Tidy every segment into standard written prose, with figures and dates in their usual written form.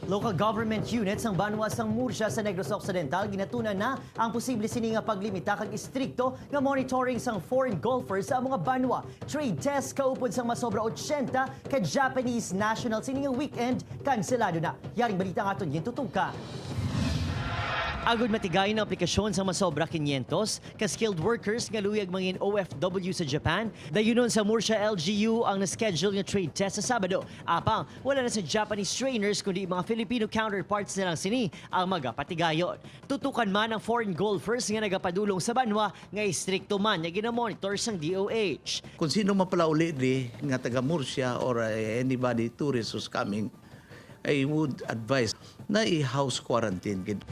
Local government units ang banwa sang Murcia sa Negros Occidental ginatunan na ang posible sini nga paglimita kag istrikto nga monitoring sang foreign golfers sa mga banwa. Trade test kaupod sang masobra 80 ka Japanese national sini nga weekend kanselado na. Yaring balita nga aton gintutukan. Agud matigayon ang aplikasyon sa masobra 500 ka skilled workers nga luyag mangin OFW sa Japan. Dayunon sa Murcia LGU ang na-schedule nga trade test sa Sabado. Apang wala na sa Japanese trainers kundi mga Filipino counterparts na lang sini ang magapatigayon. Tutukan man ang foreign golfers nga nagapadulong sa banwa nga istrikto man nga ginamonitor sang DOH. Kung sino mapalauli di nga taga Murcia or anybody tourist who's coming, I would advise na i-house quarantine gid.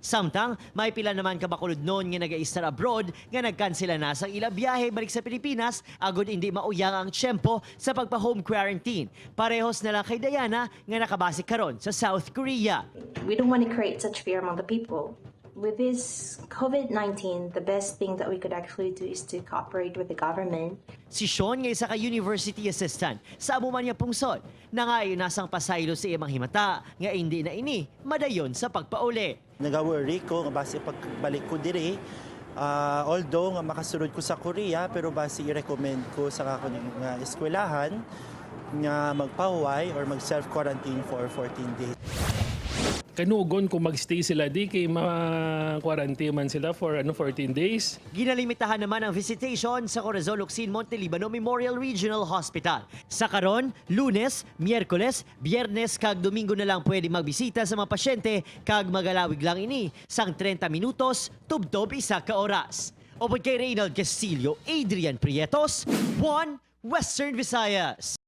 Samtang, may pila naman ka Bacolodnon nga nag-istar abroad nga nagkansela na sang ila biyahe balik sa Pilipinas agud hindi mauyang ang tiyempo sa pagpa-home quarantine. Parehos na lang kay Diana nga nakabase karon sa South Korea. We don't want to create such fear among the people. With this COVID-19, the best thing that we could actually do is to cooperate with the government. Si Sean nga isa ka university assistant sa amo man niya pungsod. Nangayo na sang pasaylo sa iyang himata nga hindi na ini madayon sa pagpauli. Nag-worry ko nga base pagbalik ko diri, although nga makasulod ko sa Korea, pero base i-recommend ko sa akong nga eskwelahan nga magpahuway or mag self-quarantine for 14 days. Kanugon kung magstay sila di kay ma-quarantine man sila for ano 14 days. Ginalimitahan naman ang visitation sa Corazon Locsin Montelibano Memorial Regional Hospital. Sa karon, Lunes, Miyerkules, Biyernes kag Domingo na lang pwede magbisita sa mga pasyente kag magalawig lang ini sang 30 minutos tubtob isa ka oras. Upod kay Reynald Castillo, Adrian Prietos, 1 Western Visayas.